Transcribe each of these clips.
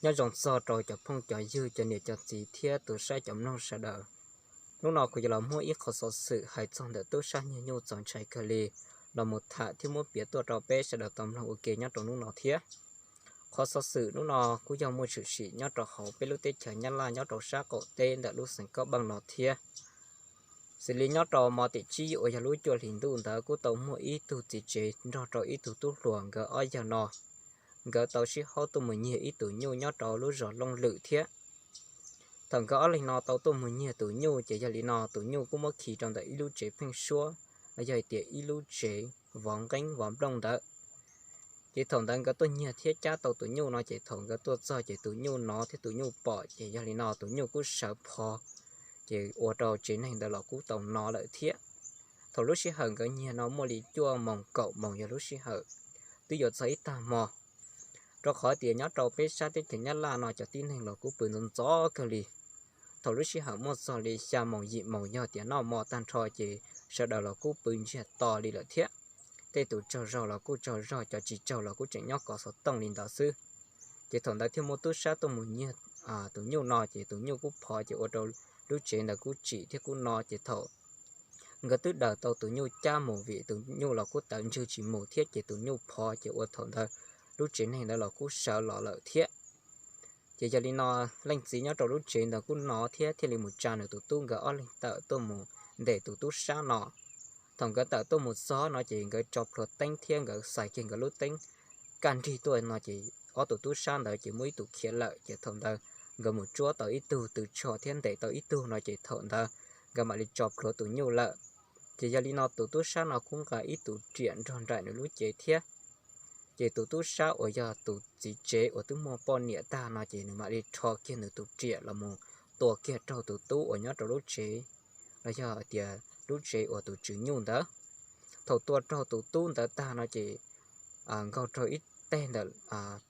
Nyob zoo txog rau cov phooj cov ywg, cov niam cov txiv thiab tus saib cov mloog sawv daws. Hnub no kuv yuav los muab ib qho xov xwm hais txog ntawm tub sab nyiag nyuj txaus ntshai kawg li los mus tham thiab muab piav tuaj rau peb sawv daws tau mloog ua ke nyob rau hnub no thiab. Qhov xov xwm hnub no kuj yog muaj tshwm sim nyob rau hauv peb lub teb chaws Nyab Laj nyob rau sab qaum teb ntawm lub xeev Kob Paj no thiab. Xws li nyob rau hmo tim tsib uas yog lub cuaj hlis ntuj ntawd kuj tau muaj ib tug txiv tsev nrog rau ib tug tub hluas nkawd ob yawg no, nkawd tau sib haub tuaj mus nyiag ib tus nyuj nyob rau lub zos Looj Lwm thiab. Thaum nkawd ob leeg no tau tuaj mus nyiag tus nyuj ces yog li no tus nyuj kuj muab khi rau ntawm ib lub tsev pheeb suab, los yog hais tias ib lub tsev vov nqeeb vov nplooj ntawd. Ces thaum ntawd nkawd tuaj nyiag thiab cab tau tus nyuj no ces thaum nkawd tuaj txog ces tus nyuj nov thiab tus nyuj pom ces yog li no tus nyuj kuj sawv phov, ces ua rau tsev neeg ntawd los kuj tau nov lawm thiab. Thaum lub sij hawm nkawd nyiag no muaj li cuaj moos kaum moos yog lub sij hawm twb yuav txog ib tag hmo, rau qhov tias nyob rau peb sab teb chaws Nyab Laj no cov tib neeg los kuj pw ntxov ntxov kawg li. Thaum lub sij hawm muaj txog li xya moos yim moos yog tias noj mov tag nrho ces sawv daws los kuj pw ntsiag to li lawm thiab. Tej tus tsaug zog los kuj tsaug zog, cov tsis tsaug los kuj tseem nyob kov xov tooj li ntawd xwb. Ces thaum ntawd thiaj muaj tub sab tuaj mus nyiag tus nyuj no ces tus nyuj kuj phov ces ua rau lub tsev ntawd kuj tsim thiab kuj no ces thaum nkawd twb daws tau tus nyuj cab mus vim tus nyuj los kuj tawv ntswg tsis mus thiab ces tus nyuj phov ces ua thaum ntawd lub tsev neeg ntawd los kuj sawv los lawm thiab. Ces yog li no leej txiv nyob rau lub tsev ntawd kuj nov thiab thiaj li mus tsa nws tus tub nkawd ob leeg tawm tuaj mus ntes tus tub sab no. Thaum nkawd tawm tuaj mus txog no ces nkawd tso plhuav teeb thiab nkawd xais kiag nkawd lub teeb kaj nrig tuaj no ces ob tug tub sab ntawd ces muaj ib tug khiav lawm ces thaum ntawd nkawd mus tsuab tau ib tug tw tsho thiab ntes tau ib tug no ces thaum ntawd nkawd mam li tso plhuav tus nyuj lawm. Ces yog li no tus tub sab no kuj nqa ib tus riam nrog nraim nws lub cev thiab. Ces tus tub sab uas yog tus txiv tsev uas twb muaj poj niam tag no ces nws mam li rho kiag nws tus riam los mus tua kiag raug tus tub uas nyob rau lub tsev, los yog tias lub tsev uas tus tswv nyuj ntawd. Thaum tua raug tus tub ntawd tag no ces nkaug raug ib teg ntawm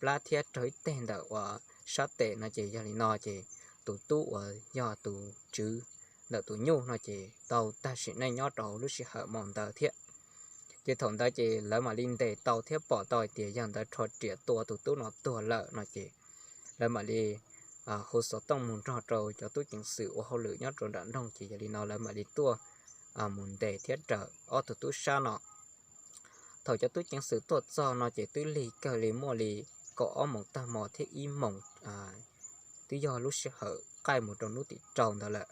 plab thiab raug ib teg ntawm uas sab tes no ces yog li no ces tus tub uas yog tus tswv ntawm tus nyuj no ces tau tag sim neej nyob rau lub sij hawm hmo ntawd thiab. Ces thaum ntawd ces lawv mam li ntes tau thiab pom tau hais tias yog ntawd rho riam tua tus tub no tuag lawm no ces lawv mam li hu xov tooj mus nrog rau cov tub ceev xwm ua hauj lwm nyob rau nram nroog ces yog li no lawv mam li tuaj mus ntes thiab raws ob tug tub sab no. Thaum cov tub ceev xwm tuaj txog no ces twb lig kawg li muaj li kaum ob moos tag hmo thiab ib moos twb yog lub sij hawm qaij mus rau hnub tim rau ntawd lawm.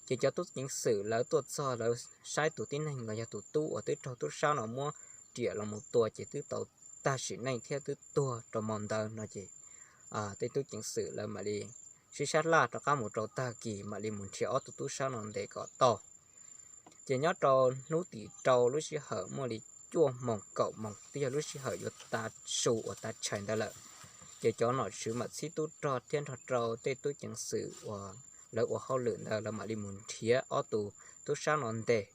Ces cov tub ceev xwm lawv tuaj txog lawv saib tus tib neeg los yog tus tub uas twb raug tub sab no muab riam los mus tua ces twb tau tag sim neej thiab twb tuag rau hmo ntawd no ces tej tub ceev xwm lawv mam li sib sab laj rov qab mus rau tag kis mam li mus nrhiav ob tug tub sab no ntes kom tau. Ces nyob rau hnub tim rau lub sij hawm muaj li cuaj moos kaum moos twb yog lub sij hawm yuav tav su uas tav tshais ntawd lawm, ces cov nom tswv mam txhib tub rog thiab nrog rau tej tub ceev xwm uas lawv ua hauj lwm ntawd lawv mam li mus nrhiav ob tug tub sab no ntes.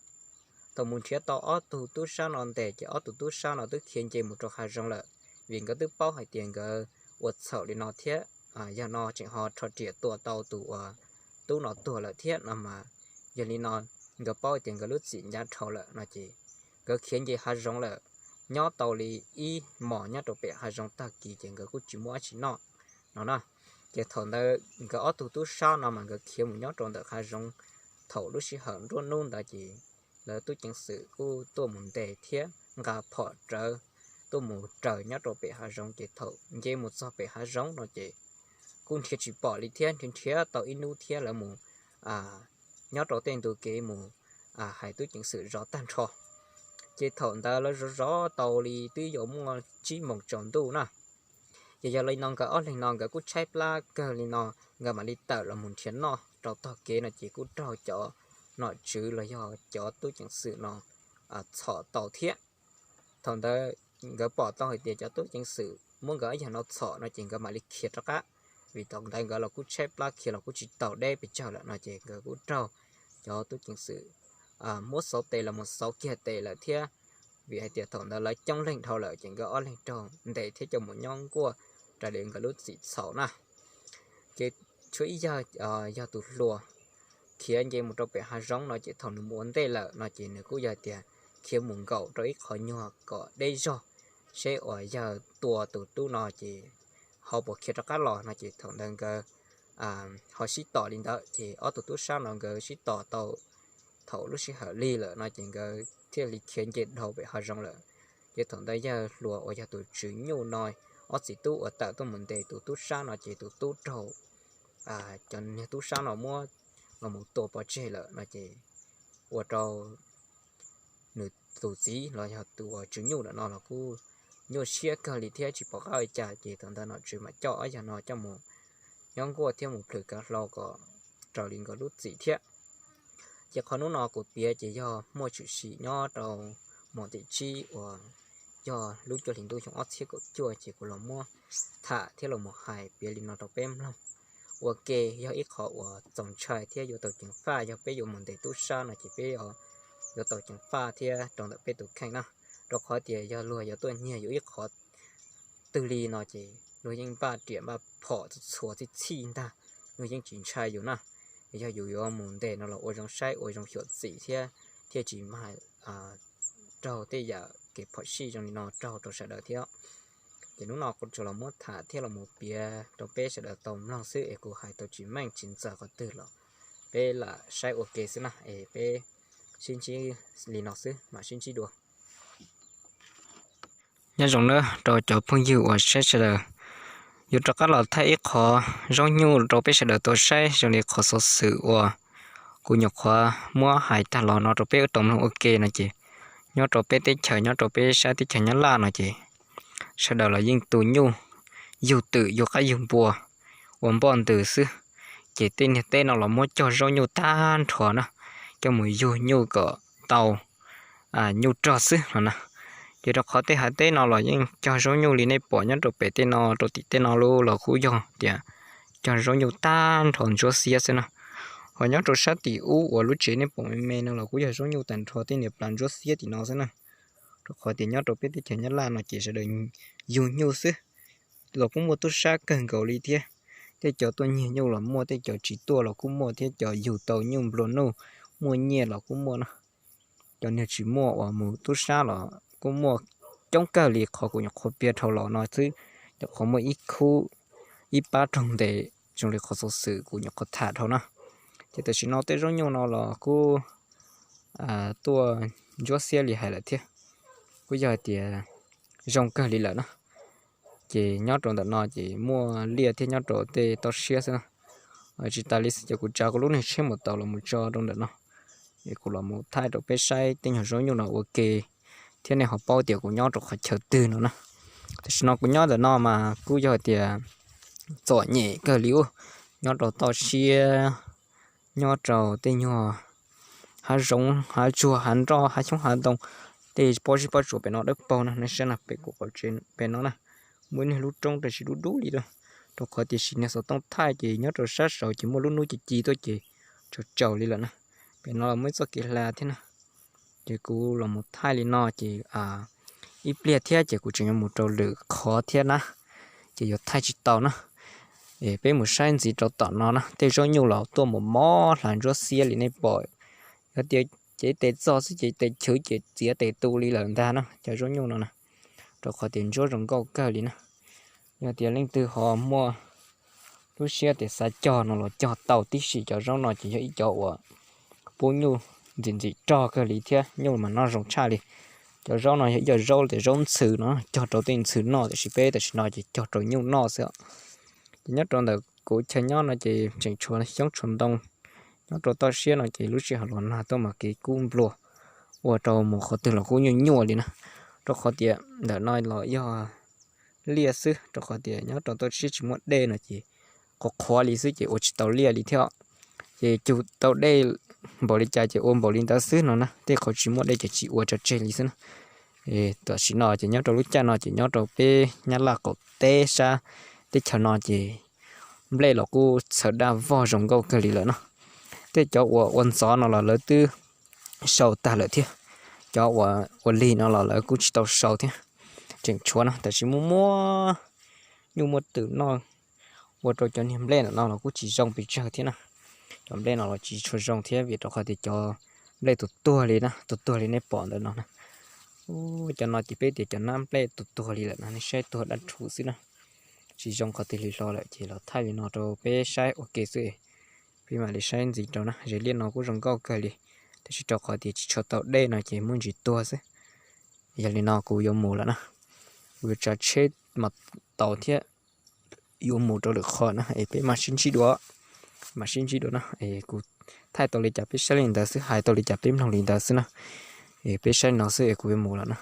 Thaum mus nrhiav tau ob tug tub sab no ntes ces ob tug tub sab no twb khiav nce mus rau hav zoov lawm, vim nkawd twb paub hais tias nkawd ua txhaum li no thiab yog no tseem ho rho riam tua tau tus uas tub no tuag lawm thiab no mas, yog li no nkawd paub hais tias nkawd lub txim ncav dhau lawm no ces nkawd khiav nce hav zoov lawm. Nyob tau li ib hmos nyob rau pem hav zoov tag kis ces nkawd kuj tsis muaj dab tsi noj no na. Ces thaum ntawd nkawd ob tug tub sab no mas nkawd khiav mus nyob rau ntawm hav zoov. Thaum lub sij hawm nruab hnub ntawd ces lawv tub ceev xwm kuj tuaj mus ntes thiab nqa phom rawv tuaj mus raws nyob rau pem hav zoov ces thaum nce mus txog pem hav zoov no ces kuj nrhiav tsis pom li thiab, nrhiav nrhiav tau ib hnub thiab lawv mus nyob rau tej ntu kev mus hais tub ceev xwm zov tag nrho. Ces thaum ntawd lawv zov zov tau li twb yuav muaj tsib moos tsaus ntuj na. Ces yog li no nkawd ob leeg no nkawd kuj tshaib plab kawg li no, nkawd mam li tawm los mus nrhiav noj rau tog kev no ces kuj raug cov nom tswv los yog cov tub ceev xwm no txhom tau thiab. Thaum ntawd nkawd pom tau hais tias cov tub ceev xwm muab nkawd ob yawg no txhom no ces nkawd mam li khiav rov qab, vim thaum ntawd nkawd los kuj tshaib plab khiav los kuj tsis tau deb pes tsawg lawm no ces nkawd kuj raug cov tub ceev xwm muab xauv tes los mus xauv kiag tes lawm thiab, vim hais tias thaum ntawd lawv coob leej dhau lawm ces nkawd ob leeg raug ntes thiab coj mus nyob nkuaj raws li nkawd lub txim txhaum na. Ces tshuav ib yawg yog tus hluas khiav nce mus rau pem hav zoov no ces thaum nws mus ua ntej lawm no ces nws kuj yog tias khiav mus nkaum rau ib qho nyuag kom deb zog, seb uas yawg tua tus tub no ces ho puas khiav rov qab los no ces thaum ntawd nkawd ho sib tom li ntawd ces ob tug tub sab no nkawd sib tom tau thaum lub sij hawm lig lawm no ces nkawd thiaj li khiav nce dhau pem hav zoov lawm. Ces thaum ntawd yawg hluas uas yog tus tswv nyuj no ob txiv tub uas tawm tuaj mus ntes tus tub sab no ces tus tub raug cov niag tub sab no muab los mus tua pov tseg lawm no ces ua rau nws tus txiv los yog tus uas tswv nyuj ntawm no los kuj nyuaj siab kawg li thiab tsis pom qab ua cas ces thaum ntawd nom tswv mam coj ob yawg no coj mus nyob nkuaj thiab mus plhws kav hlau kom raws li nkawd lub txim thiab. Ces qhov hnub no kuv piav ces yog muaj tshwm sim nyob rau hmo tim tsib uas yog lub cuaj hlis ntuj xyoo ob txhiab kaum cuaj ces kuv los muab tham thiab los mus hais piav li no rau peb mloog ua ke, yog ib qho uas txaus ntshai thiab yuav tau ceev faj. Yog peb yuav mus ntes tub sab no ces peb yuav tau ceev faj thiab rau ntawm peb tus kheej na, rau qhov tias yog luag yuav tuaj nyiag yus ib qho twg li no ces luag yeej npaj riam npaj phom txhua txhua txhij txhij ntag, luag yeej tsis ntshai yus na. Yog yus yuav mus ntes no los ua zoo saib ua zoo xyuam xim thiab thiaj tsis mag raug tej yam kev phom sij zoo li no raug rau sawv daws thiab. Ces hnub no kuv tsuas los muab tham thiab los mus piav rau peb sawv daws tau mloog xwb es kuv hais tau tsis meej tsis ntxaws qhov twg los peb lam saib ua ke xwb na es peb sib ntsib li no xwb mam sib ntsib dua. Nyob zoo nawb rau cov phooj ywg uas saib sawv daws, yuav rov qab los thaij ib qho zaub nyuj rau peb sawv daws tau saib zoo li qhov xov xwm uas kuv nyuam qhuav muab hais tag los no rau peb tau mloog ua ke no ces nyob rau peb teb chaws nyob rau peb sab teb chaws Nyab Laj no ces sawv daws los yeej tu nyuj yug twm yug qaib yug npua ua npoj ntws xwb. Ces tej niag teb no los muab cog zaub nyuj tag nrho na, coj mus yug nyuj kom tau nyuj rog xwb no na. Ces rau qhov tej hav teb no los yeej cog zaub nyuj li nej pom nyob rau pem tej no rau tim tej no los kuj yog tias cog zaub nyuj tag nrho ntsuab xiab xwb na. Ho nyob rau sab tim ub uas lub tsev nej pom me me no los kuj yog zaub nyuj tag nrho tej niag plas ntsuab xiab tim no xwb na. Rau qhov tias nyob rau peb teb chaws Nyab Laj no ces sawv daws yug nyuj xwb los kuj muaj tub sab kawg nkaus li thiab. Tej cov tuaj nyiag nyuj los muaj, tej cov tsis tuaj los kuj muaj thiab, cov yug tau nyuj nplua nuj muaj nyiaj los kuj muaj na. Cov niag tsis muaj uas mus tub sab los kuj muaj coob kawg li qhov kuv nyuam qhuav piav dhau los no xwb, nyuam qhuav muaj ib khub ib pab raug ntes zoo li qhov xov xwm kuv nyuam qhuav tham dhau na. Ces tam sim no tej zaub nyuj no los kuj tuaj ntsuab xiab li hais lawm thiab, kuj yog hais tias zoo kawg li lawm na. Ces nyob rau ntawm no ces muaj liaj thiab nyob rau tej toj siab xwb na. Tsis tas li xwb ces kuv tsav kuv lub niag tsheb mus tau los mus tso rau ntawm no, es kuv los mus thaij rau peb saib tej nyuag zaub nyuj no ua ke thiab nej ho paub tias kuv nyob rau qhov chaw twg no na. Tam sim no kuv nyob ntawm no mas kuj yog hais tias txom nyem kawg li ub, nyob rau toj siab, nyob rau tej nyuag hav zoov hav tsuag hav nroj hav xyoob hav ntoo, tej pob zeb pob tsuas pem no dawb paug no, nej saib no pem kuv qhov tsev pem no na, muaj ib niag lub roob tab sis dub dub li lawm, rau qhov tias sim niag xov tooj thaij ces nyob rau sab saud ces muaj lub hnub ci ci tuaj ces tsaus tsaus li lawm na. Pem no los muaj ib txoj kev hla thiab na. Ces kuv los mus thaij li no ces ib pliag thiab ces kuv tseem yuav mus rau lwm qhov thiab na, ces yuav thaij tsis tau na. Es peb mus saib ntxiv rau tom no na, tej zaub nyuj los tuaj mus mob hla ntsuab xiab li nej pom. Yog tias cev tes txog xwb ces tes chwv ces txiav tes tu li lawm ntag na cov zaub nyuj no na, rau qhov tias ntsuab zoo nkauj kawg li na. Yog tias leej twg ho muaj lub siab tias xav cog no los cog tau tib si, cov zaub no ces yog ib cov uas pub nyuj ntxim ntxim rog kawg li thiab nyuj mas noj zoo tshaj li. Cov zaub no yog ib co zaub tias zaub ntxhw no, cog rau tej ntxhw noj, tiam sis peb tam sim no ces cog rau nyuj noj xwb. Ces nyob rau ntawm kuv chaw nyob no ces tseem tshuav xyoob tshuav ntoo, nyob rau toj siab no ces lub sij hawm los nag tuaj mas kev kub nplua, ua rau mus qhov twg los kuj nyuaj nyuaj li na. Rau qhov tias ntawm no los yog liaj xwb, rau qhov tias nyob rau toj siab tsis muaj dej no ces qhuav qhuav li xwb ces ua tsis tau liaj li thiab. Ces cug tau dej npaum li cas ces ua npaum li ntawd xwb no na, tej qhov tsis muaj dej ces tsis ua tso tseg li xwb na. Tam sim no ces nyob rau lub caij no ces nyob rau peb Nyab Laj qaum teb sab teb chaws no ces nplej los kuj txhawv daj vog zoo nkauj kawg li lawm no. Tej cov uas ua ntxov no los lawv twb sau tag lawm thiab, cov uas ua lig no los lawv kuj tsis tau sau thiab. Tseem tshuav no tab sis muaj muaj nyuj muaj twm noj, ua rau cov niag nplej ntawm no los kuj tsis zoo pes tsawg thiab na. Cov nplej no los tsis tshua zoo thiab vim rau qhov tias cov nplej tus tuag li na, tus tuag li nej pom ntawm no na. Cov no ces peb tias cov nab nplej tus tuag li lawm no, nej saib tuag dab rhuv xwb na. tsis zoo qhov twg li hlo lawm ces los thaij li no rau peb saib ua ke xwb. Peb mam li saib ntxiv rau na. Zes liaj no kuj zoo nkauj kawg li, tab sis rau qhov tias tsis tshua tau dej no ces muaj ntsis tuag xwb. Yog li no kuv yuav mus lawm na. Kuv yuav tsav tsheb mas tau thiab yuav mus rau lwm qhov na es peb mam sib ntsib dua. Mam sib ntsib dua na es kuv thaij tau li cas peb saib li ntawd xwb, hais tau li cas peb mloog li ntawd xwb na. Es peb saib no xwb es kuv yuav mus lawm na.